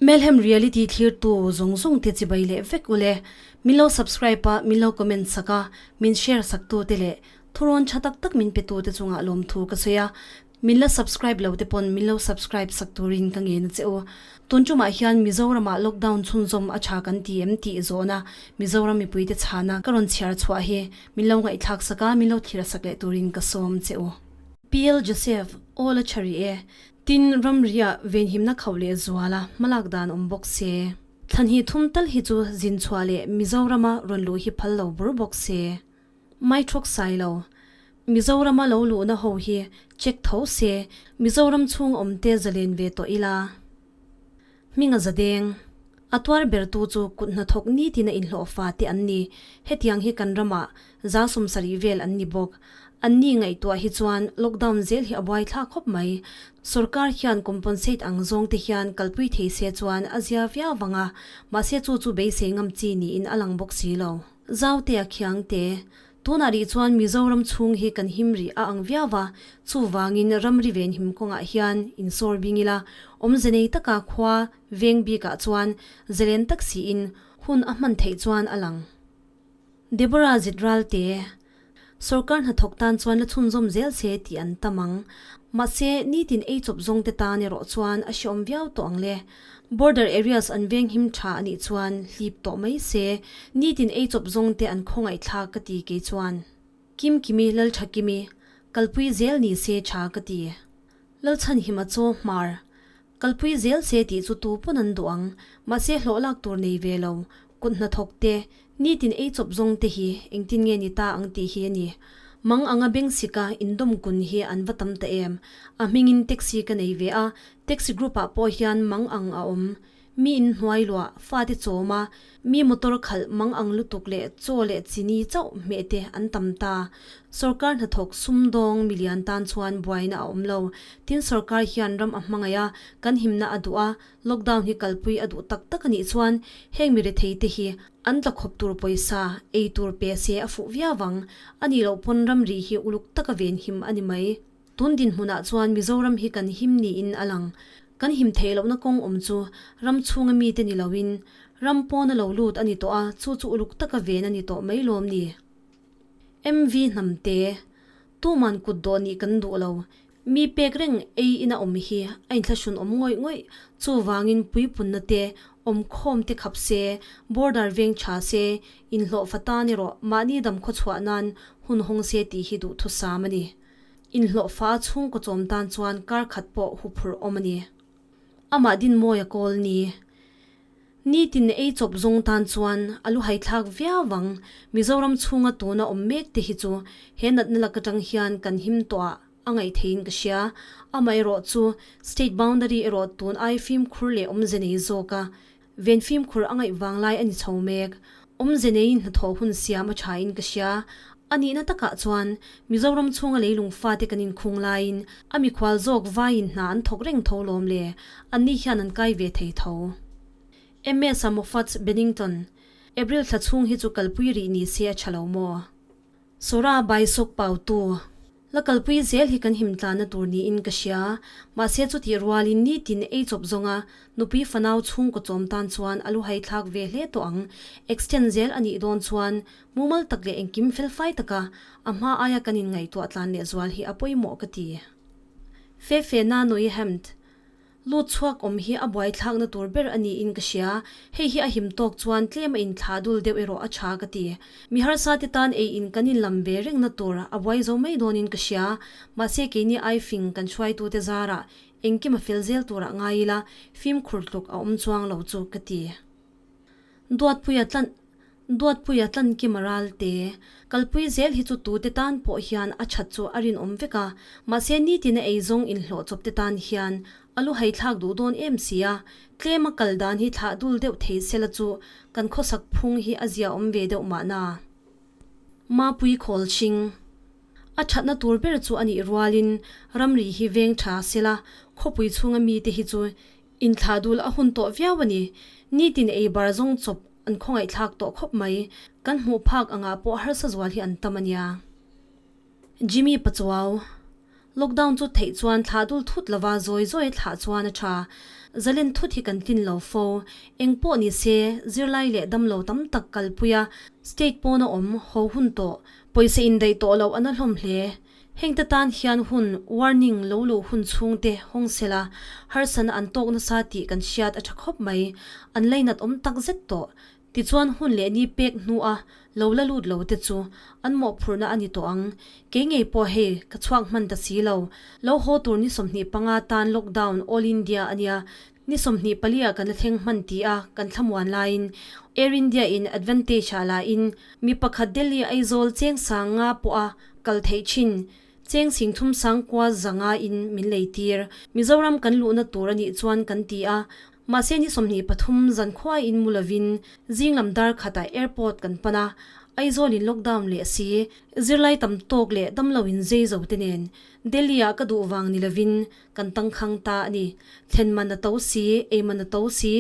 Melhem Reality thlirtu zawng zawng te chibai leh vek ule. Min lo subscribe a, min lo comment sak a, min share sak tu te leh thurawn tha tak tak min pe tu te chungah lawmthu ka sawi a. Min la subscribe lo te pawn min lo subscribe sak turin ka ngen a che u. Tun tumah hian Mizoramah lockdown chhunzawm a tha kan ti em tih zawhna Mizoram mipuite chhana ka rawn chhiar chhuah hi min lo ngaihthlak sak a, min lo thlir sak leh turin ka sawm che u. PL Joseph, Aw la tha rih e. Tin, ramriah venhimna khauh leh zuala hmalak dan awm bawk se. Thlan hi thum tal hi chu zin chhuah leh Mizorama rawn luh hi phal lo bur bawk se. Mai thawk sai lo. Mizorama lo luhna ho hi check tho se, Mizoram chhung awm te zalen ve tawh ila. Hminga zadeng. A tuar bertu chu kut hnathawk nitin a inhlawhfa te an ni. Hetiang hi kan ramah 70% vel an ni bawk. Anni ngaihtuah hi chuan lockdown zel hi a buaithlak khawp mai. Sorkar hian compensate ang zawng te hian kalpui thei se chuan a zia viau vang a, mahse chu chu beisei ngam chi niin a lang bawk si lo. Zautea Khiangte, Tunah rih chuan Mizoram chhung hi kan him rih a ang viau va, chuvangin ramri venhim kawngah hian insawr bing ila, awmze nei taka khua veng bikah chuan zalen tak siin hun a hman theih chuan a lang. Deborah Zitralte, Sorkar hnathawk tan chuan la chhunzawm zel se tih an tam ang. Mahse, nitin ei chawp zawng te tan erawh chuan a hreawm viau tawh ang le. Border areas an veng him tha a nih chuan hlip tawh mai se, nitin ei chawp zawng te an khawngaih thlak ka ti kei chuan. Kim Kimi Lalthakimi, kalpui zel ni se tha ka ti. Lalchhanhima chaw hmar, kalpui zel se tih chu tu pawn an duh ang, mahse hlawh lak tur nei ve lo, kut hnathawk te, nitin ei chawp zawng te hi engtin nge ni ta ang tih hi a ni. Mang anga beng sika indawm kun hi an va tam ta em. A hmingin taxi ka nei ve a, Taxi group ah pawh hian mang ang a awm. Mi in hnuai luah, fate chawm a, mi motor khalh mang ang lutuk leh chaw leh chini chauh hmeh te an tam ta. Sorkar hnathawk sumdawng milian tan chuan buaina a awm lo. Tin sorkar hian ram a hmangaih a, kan himna a duh a, lockdown hi kalpui a duh tak tak a nih chuan heng mi rethei te hi an tla khawp tur pawisa ei tur pe se a fuh viau ang. A nih loh pawn ramri hi uluk taka venhim a ni mai. Tun dinhmunah chuan Mizoram hi kan him niin a lang. Kan him theih lohna kawng awm chu ram chhunga mite ni loin ram pawna lo lut a ni tawh a, chu chu uluk taka ven a ni tawh mai lawm ni? MV Hnamte, Tuman kut dawh nih kan duh lo. Mi pek reng ei ina awm hi a inthlahrun awm ngawih ngawih. Chuvangin puipunna te, awmkhawm te khap se, border veng tha se, inhlawhfa tan erawh mahni dam khawchhuah nan hun hawng se tih hi duhthusam a ni. Inhlawhfa a chhungkaw chawm tan chuan kar khat pawh huphurh awm a ni. Amah Dinmawia kawl ni. Nitin ei chawp zawng tan chuan a lu haithlak viau vang. Mizoram chhunga tuna awm mek te hi chu he natna lak atang hian kan him tawh ah a ngaih theiin ka hria. Amaherawh chu state boundary erawh tun ai fimkhur leh awmze nei zawk a Ven fimkhur a ngaih vang lai a ni chho mek. Awmze neiin hnathawh hun siam a tha in ka hria. A nihna takah chuan Mizoram chhunga leilung fate kan inkhung laiin a mikhual zawk vaiin hna an thawk reng tho lawm le, anni hian an kai ve thei tho. MS a Moffats Bennington, April thla chhung hi chu kalpui rih ni se a tha lo maw? Sora Baisawk Pautu, La kalpui zel hi kan him tlanna tur niin ka hria. Mahse chutih rualin nitin ei chawp zawnga nupui fanau chhungkaw chawm tan chuan a lu haithlak ve hle tawh ang. Extend zel a nih dawn chuan mumal tak leh engkim felfai taka a hma aia kan inngaihtuah tlan lehzual hi a pawimawh ka ti. Fefe na nui hemd. Lut chhuak awm hi a buaithlakna tur ber a niin ka hria. Hei hi a him tawk chuan tlem a inthlah dul deuh erawh a tha ka ti. Mi harsa te tan ei in kan inlam ve rengna tur a buai zo mai dawnin ka hria. Mahse keini aifing kan hruaitute zarah engkim a fel zel turah ngai ila fimkhur tluk a awm chuang lo chu ka ti. Duatpuia tlan Duatpuia tlankim a ral te. Kalpui zel hi chu tute tan pawh hian a that chu a rinawm vek a, mahse nitin a eizawng inhlawh chawp te tan hian a lu haithlak duh dawn em si a, tlem a kal dan hi thlah dul deuh thei sela chu kan khawsak phung hi a zia awm ve deuh mahna. Mapui khawl chhing. A thatna tur ber chu a nih rualin ramri hi veng tha sela khawpui chhunga mite hi chu Inthlah dul a hun tawh viau a ni. Nitin ei bar zawng chawp an khawngaihthlak tawh khawp mai. Kan hmuh phak angah pawh harsa zual hi an tam a nia. Jimmy Pachuau. Lockdown chu theih chuan thlah dul thut lova zawi zawi a thlah chuan a tha. Zalen thut hi kan tlin lo fo. Eng pawh ni se, zirlai leh damlo tam tak kalpui a, state pawna awm ho hun tawh, pawisa indaih tawh loh a na hlawm hle. Hengte tan hian hun, warning, lo luh hun chhungte hawng sela, harsana an tawk nasa tih kan hriat a tha khawp mai. An lainat awm tak zet tawh. Tichuan hun leh ni pek hnua lo la lut lo te chu an mawhphurhna a ni tawh ang. Kei ngei pawh hei ka chhuak hman ta si lo. Lo haw tur ni 25 tan lockdown all India a nia. Ni 24 ah kan la thleng hman ti a kan thlamuan laiin Air India in advantage ah la in mi pakhat Delhi Aizawl cheng sang nga pawh a kal theih thin. Cheng sing thum sang kua zanga in min lei tir. Mizoram kan luhna tur a nih chuan kan ti a. Mahse ni 23 zan khuaiin mu lovin zing lam dar khatah airport kan pan a, Aizawl in lockdown leh si, zirlai tam tawk leh damlo in zei zo te nen Delhi ah ka duh vang ni lovin kan tangkhang ta a ni. Thlen man a to si, ei man a to si,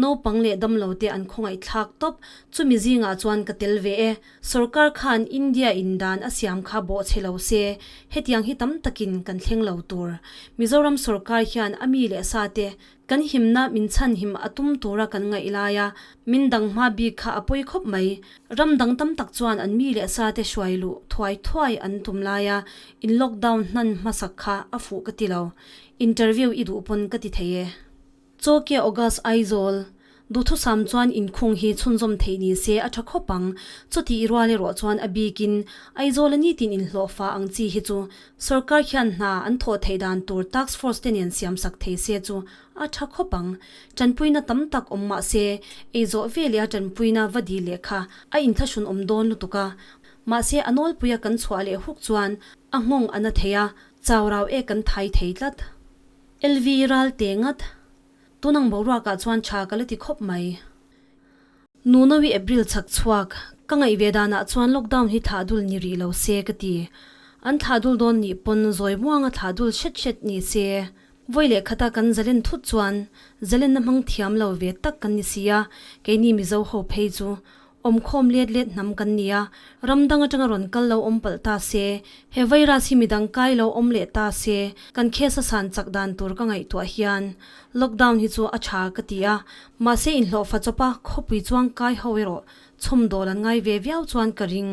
naupang leh damlo te an khawngaih thlak tawp, chumi zingah chuan ka tel ve e. Sorkar khan India in dan a siam kha bawhchhe lo se, hetiang hi tam takin kan thleng lo tur. Mizoram sorkar hian a mi leh sa te Kan himna min chhanhim a tum tura kan ngaih laia min dang hma bik kha a pawi khawp mai. Ram dang tam tak chuan an mi leh sate hruai luh thuai thuai an tum laia in lockdown hnan hmasak kha a fuh ka ti lo. Interview i duh pawn ka ti thei e. Chawkia August Aizawl, Duhthusam chuan inkhung hi chhunzawm theih ni se a tha khawp ang. Chutih rual erawh chuan a bikin Aizawla nitin inhlawhfa ang chi hi chu Sorkar hian hna an thawh theih dan tur task force te nen siam sak thei se chu a tha khawp ang. Tanpuina tam tak awm mah se, ei zawh ve leh a tanpuina va dil leh kha a inthlahrun awm dawn lutuk a. Mahse a nawlpuia kan chhuah leh huk chuan a nghawng a na thei a, chau rau ek kan thai thei tlat. LV ral te ngat. Tunang boruakah chuan tha ka la ti khawp mai. Nunawi April chhak chhuak, ka ngaih ve danah chuan lockdown hi thlah dul ni rih lo se ka ti. An thlah dul dawn nih pawn zawi muanga thlah dul hret hret ni se. Vawi leh khata kan zalen thut chuan zalenna hmang thiam lo ve tak kan ni si a, keini Mizo ho phei chu awmkhawm let let hnam kan ni a, ram dang atanga rawn kal lo awm palh ta se, he virus hi midang kai lo awm leh ta se, kan case a san chak dan tur ka ngaihtuah hian lockdown hi chu a tha ka ti a, Mahse inhlawhfa chawpa khawpui chuang kai ho erawh chhawmdawl an ngai ve viau chuan ka ring.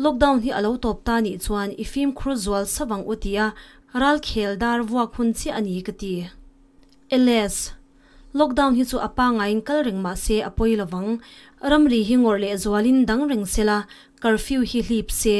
Lockdown hi a lo tawp ta nih chuan i fimkhur zual savang u tia ralkhel dar vuak hun chiah a ni ka ti. LS, Lockdown hi chu a pangaiin kal reng mahse a pawi lovang. Ramri hi ngawrh leh zualin dang reng sela, curfew hi hlip se,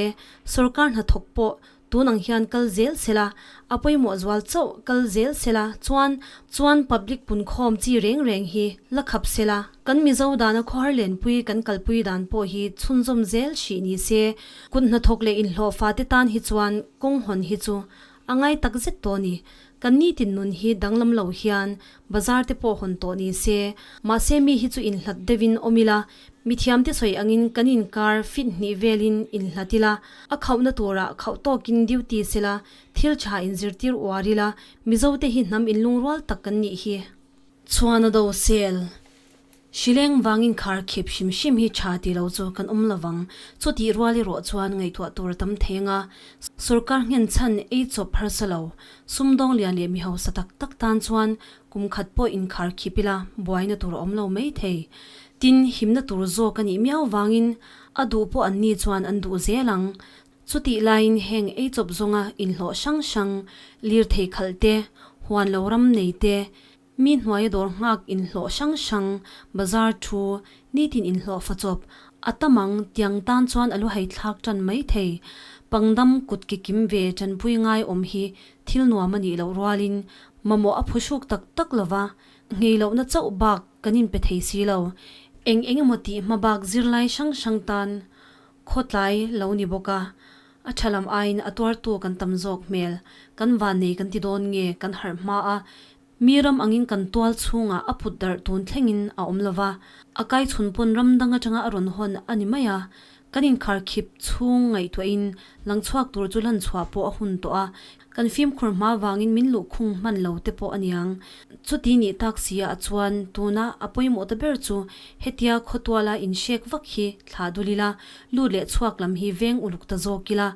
sorkar hnathawk pawh Tun ang hian kal zel sela, a pawimawh zual chauh kal zel sela chuan chuan public punkhawm chi reng reng hi la khap sela, kan Mizo dana khawhar lenpui kan kalpui dan pawh hi chhunzawm zel hrih ni se, kut hnathawk leh inhlawhfa te tan hi chuan kawng hawn hi chu a ngai tak zet tawh ni. Kan nitin nun hi danglam lo hian bazar te pawh hawn tawh ni se, mahse mi hi chu inhlat deuhin awm ila, Mithiamte sawi angin kan inkar fit hnih velin inhlat ila, a khauhna turah khauh tawkin duty sela, thil tha inzirtir uar ila, Mizote hi hnam inlungrual tak kan nih hi. Chhuan a do sel. Hrileng vangin khar khip hrim hrim hi tha ti lo chu kan awm lovang. Chutih rual erawh chuan ngaihtuah tur a tam thei anga, sorkar nghen chhan ei chawp harsa lo, sumdawng lian leh mi hausa tak tak tan chuan kum khat pawh inkhar khip ila buaina tur a awm lo mai thei. Tin, himna tur zawk a nih miau vangin a duh pawh an ni chuan an duh zel ang. Chutih laiin heng ei chawp zawnga inhlawh hrang hrang, lirthei khalh te, huan lo ram nei te, mi hnuaia dawr nghak inhlawh hrang hrang, bazar thu, nitin inhlawh fa chawp a tam ang tiang tan chuan a lu hei thlak tan mai thei. Pangdam kut ki kim ve tanpui ngai awm hi thil nuam a nih loh rualin mamawh a phuhruk tak tak lova, nghei lohna chauh bak Kan inpe thei si lo. Eng eng emaw tih hma bak zirlai hrang hrang tan khawtlai lo ni bawk a, a tha lam aiin a tuartu kan tam zawk hmel. Kan vannei kan ti dawn nge kan harh hma a, mi ram angin kan tual chhungah a put darh tun thlengin a awm lo va. A kai chhun pawn ram dang atanga a rawn hawn a ni mai a, kan inkharkhip chhung ngaihtuahin lang chhuak tur chu lan chhuah pawh a hun tawh a, kan fimkhur hma vangin min luhkhung hman lo te pawh a niang. Chuti nih tak si ah chuan tuna a pawimawh ta ber chu hetia khawtuala inhrek vak hi thlah dul ila, lut leh chhuak lam hi veng uluk ta zawk ila,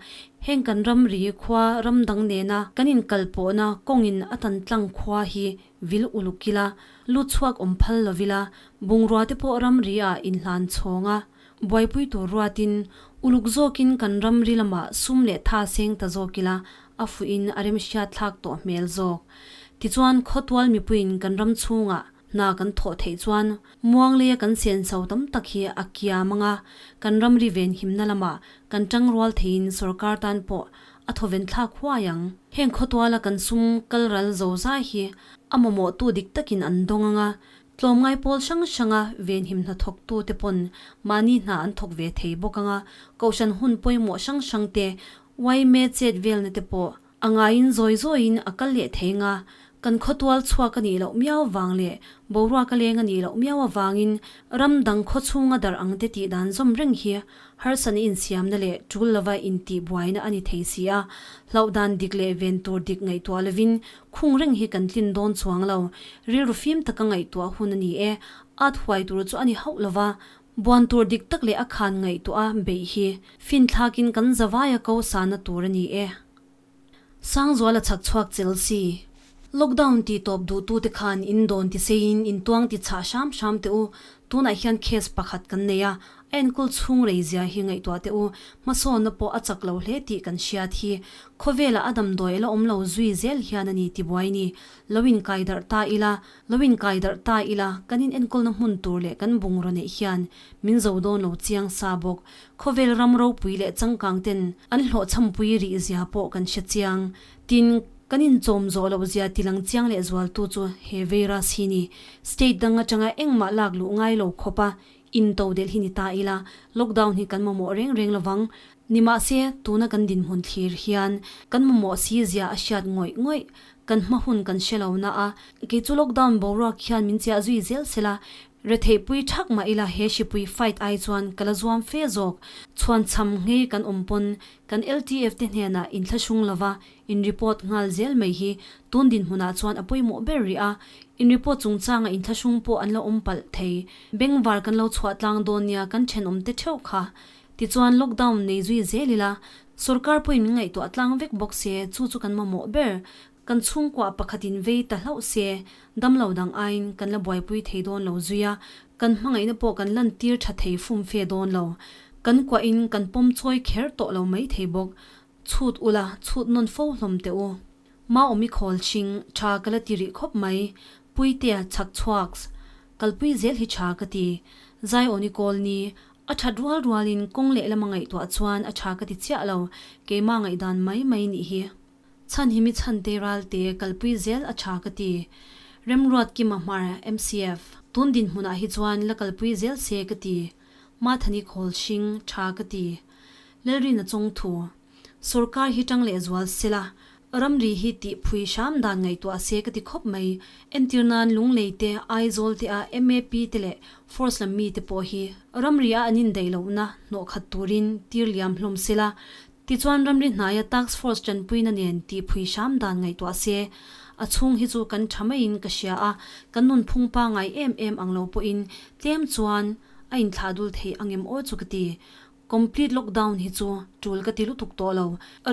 heng kan ramri khua ram dang nena kan inkalpawhna kawngin a tan tlang khua hi vil uluk ila, lut chhuak awm phal lo ila, bungrua te pawh ramri ah inhlan chhawng a, buaipui tur ruatin uluk zawkin kan ramri lamah sum leh tha seng ta zawk ila, a fuhin a remhriat thlak tawh hmel zawk. Tichuan, khawtual mipuiin kan ram chhungah hna kan thawh theih chuan muangleia kan senso tam tak hi a kiam ang a, kan ramri venhimna lamah kan tangrual theiin sorkar tan pawh a thawven thlak huai ang. Heng khawtuala kan sum kal ral zo zai hi a mamawhtu dik takin an dawng ang a, tlawmngai pawl hrang hranga venhim hna thawktute pawn mahni hna an thawk ve thei bawk ang a, kohhran hun pawimawh hrang hrangte yma chet velna te pawh A ngaiin zawi zawiin a kal leh thei nga, kan khawtual chhuak a nih loh miau vang leh boruak a leng a nih loh miau avangin ram dang khaw chhunga darh ang te tih dan zawm reng hi harsatna insiamna leh tul lova intih buaina a ni thei si a, hlauh dan dik leh ven tur dik ngaihtuah lovin khung reng hi kan tlin dawn chuang lo. Rilru fim taka ngaihtuah hun a ni e, at huai tur chu a ni hauh lova, Buan tur dik tak leh a khan ngaihtuah a beih hi finthlakin kan zavaia ko sana tur a ni e. Sangzuala chhak chhuak Chelsea. Lockdown tih tawp duhtute khan in dawn ti seiin in tuang ti chhah hram hram teh u. Tunah hian case pakhat kan nei a, a enkawl chhung rei zia hi ngaihtuah teh u. Hmasawnna pawh a chak lo hle tih kan hriat hi. Khawvelah a damdawi a la awm lo zui zel hian a ni ti buai ni. Lo inkai darh ta ila, Lo inkai darh ta ila, kan inenkawlna hmun tur leh kan bungraw neih hian min zo dawn lo chiang sa bawk. Khawvel ram ropui leh changkang ten an hlawhchhampui rih zia pawh kan hre chiang. Tin, kan inchawm zawh loh zia tilang chiang leh zualtu chu he virus hi ni. State dang atanga engmah lak luh ngai lo khawpa into delh hi ni ta ila, lockdown hi kan mamawh reng reng lovang. Nimahse, tuna kan dinhmun thlir hian kan mamawh si zia a hriat ngawih ngawih. Kan hma hun kan hre lo na a, kei chu lockdown boruak hian min chiah zui zel sela, retheihpui thak mah ila he hripui fight ai chuan ka la zuam fe zawk. Chhuan cham nghei kan awm pawn kan LTF te hnenah inthlahrung lova in report nghal zel mai hi tun dinhmunah chuan a pawimawh ber rih a, in report chungchanga inthlahrung pawh an la awm palh thei. Bengvar kan lo chhuah tlang dawn nia kan thenawm te theuh kha. Tichuan lockdown nei zui zel ila, sorkar pawhin min ngaihtuah tlang vek bawk se, chu chu kan mamawh ber. Kan chhungkua pakhatin vei ta hlauh se, damlo dang aiin kan la buaipui thei dawn lo zui a, kan hmangaihna pawh kan lantir tha thei fumfe dawn lo. Kan kuahin kan pawm chawi kher tawh lo mai thei bawk. Chhut ula, chhut nawn fo hlawm teh u. Maawmi khawl chhing, tha ka la ti rih khawp mai. Puitea chhak chhuaks, kalpui zel hi tha ka ti. Zaiawni kawl ni, a that rual rualin kawng lehlam a ngaihtuah chuan a tha ka ti chiah lo, keimah ngaihdan mai mai nih hi. Chhan hi mi chhante ralte kalpui zel a tha ka ti. Remruat Kima Hmar, MCF, Tun dinhmunah hi chuan la kalpui zel se ka ti. Mathani khawl hring, tha ka ti. Lalrina chawngthu, Sorkar hi tang leh zual sela, ramri hi tih phui hram dan ngaihtuah se ka ti khawp mai. Entir nan Lunglei te, Aizawl te a MAP te leh Force lam mi te pawh hi ramri a an indaih lohna hnawh khat turin tir liam hlawm sela, tichuan ramri hnaia Task Force tanpuina nen tih phui hram dan ngaihtuah se. A chhung hi chu kan tha maiin ka hria a, kan nunphung pangai em em ang lo pawhin tlem chuan a inthlah dul thei angem aw chu ka ti. Complete lockdown hi chu tul ka ti lutuk tawh lo,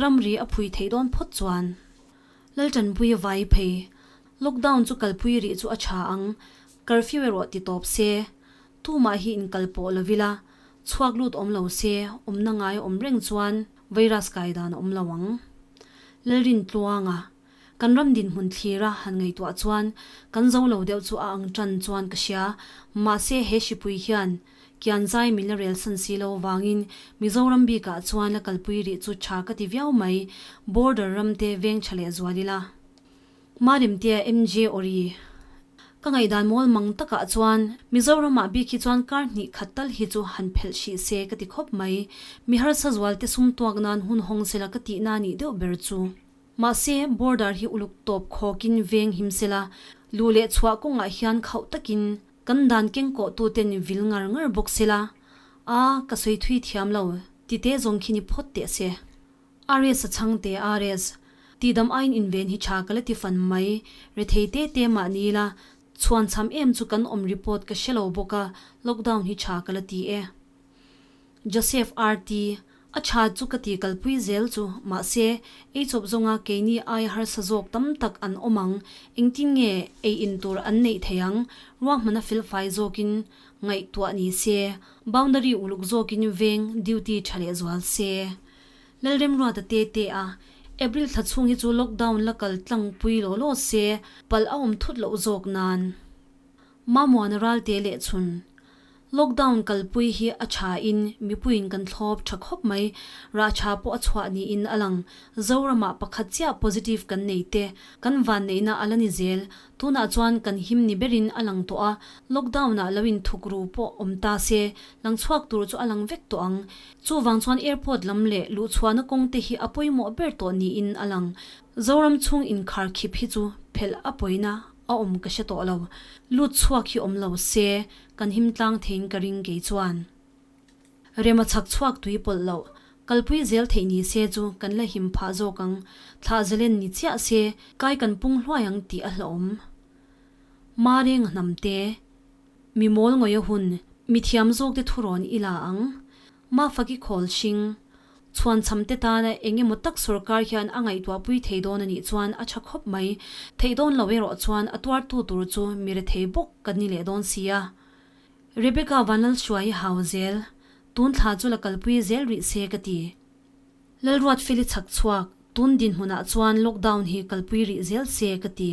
ramri a phui theih dawn phawt chuan. Laltanpui a vai phei. Lockdown chu kalpui rih chu a tha ang, curfew erawh ti tawp se. Tumah hi inkal pawh lo ila, chhuak lut awm lo se, awmna ngai awm reng chuan virus kai dan a awm lo ang. Lalrintluanga. Kan ram dinhmun thlira han ngaihtuah chuan kan zo lo deuh chu a ang tan chuan ka hria. Mahse he hripui hian kian zai min la rel san si lo vangin Mizoram bikah chuan la kalpui rih chu tha ka ti viau mai. Border ram te veng tha leh zual ila. Marimtea MJ Ori. Ka ngaihdan mawl mang takah chuan Mizoramah bik hi chuan kar hnih khat tal hi chu han phelh hrih se ka ti khawp mai. Mi harsa zual te sum tuak nan hun hawng sela ka tihna nih deuh ber chu. Mahse, border hi uluk tawp khawkin veng him sela, luh leh chhuah kawngah hian khauh takin Kan dan kengkawh tu ten vil ngar ngar bawk sela, a ka sawi thui thiam lo ti te zawng khi ni phawt teh se. RS a chhang te RS. Tihdam aiin inven hi tha ka la ti fan mai, rethei te te mah ni ila, chhuan cham em chu kan awm report ka hre lo bawk a, lockdown hi tha ka la ti e. Joseph RT, A tha chu ka ti kalpui zel chu, mahse, ei chawp zawnga keini aia harsa zawk tam tak an awm ang, engtin nge ei in tur an neih thei ang, ruahmana felfai zawkin ngaihtuah ni se, boundary uluk zawkin veng duty tha leh zual se. Lalremruata te te a, April thla chhung hi chu lockdown la kal tlangpui law law se, palh a awm thut loh zawk nan. Mamuana ralte leh chhun. Lockdown kalpui hi a tha in mipuiin kan thlawp tha khawp mai, rah tha pawh a chhuah niin a lang. Zoramah pakhat chiah positive kan nei te, kan vanneihna a la ni zel. Tunah chuan kan him ni berin a lang tawh a, lockdown ah lo in thuk ru pawh awm ta se, lang chhuak tur chu a lang vek tawh ang. Chuvang chuan airport lam leh luhchhuahna kawng te hi a pawimawh ber tawh niin a lang. Zoram chhung inkhar khip hi chu phelh a pawina a awm ka hre tawh lo. Lut chhuak hi awm lo se, kan him tlang theiin ka ring kei chuan. Rema chhak chhuak tui pawlh loh, kalpui zel theih ni se chu kan la him phah zawk ang, thlah zalen ni chiah se kai kan pung hluai ang tih a hlauhawm. Mareng hnam te, mi mawl ngawih a hun, mi thiam zawk te thurawn i la ang. Mafaki khawl hring, chhuan cham te tana eng emaw tak sorkar hian a ngaihtuahpui thei dawn a nih chuan a tha khawp mai. Theih dawn lo erawh chuan a tuartu tur chu mi rethei bawk kan ni leh dawn si a. Rebecca Vanlalhruai hau zel, tun thla chu la kalpui zel rih se ka ti. Lalruatfeli chhak chhuak, tun dinhmunah chuan lockdown hi kalpui rih zel se ka ti.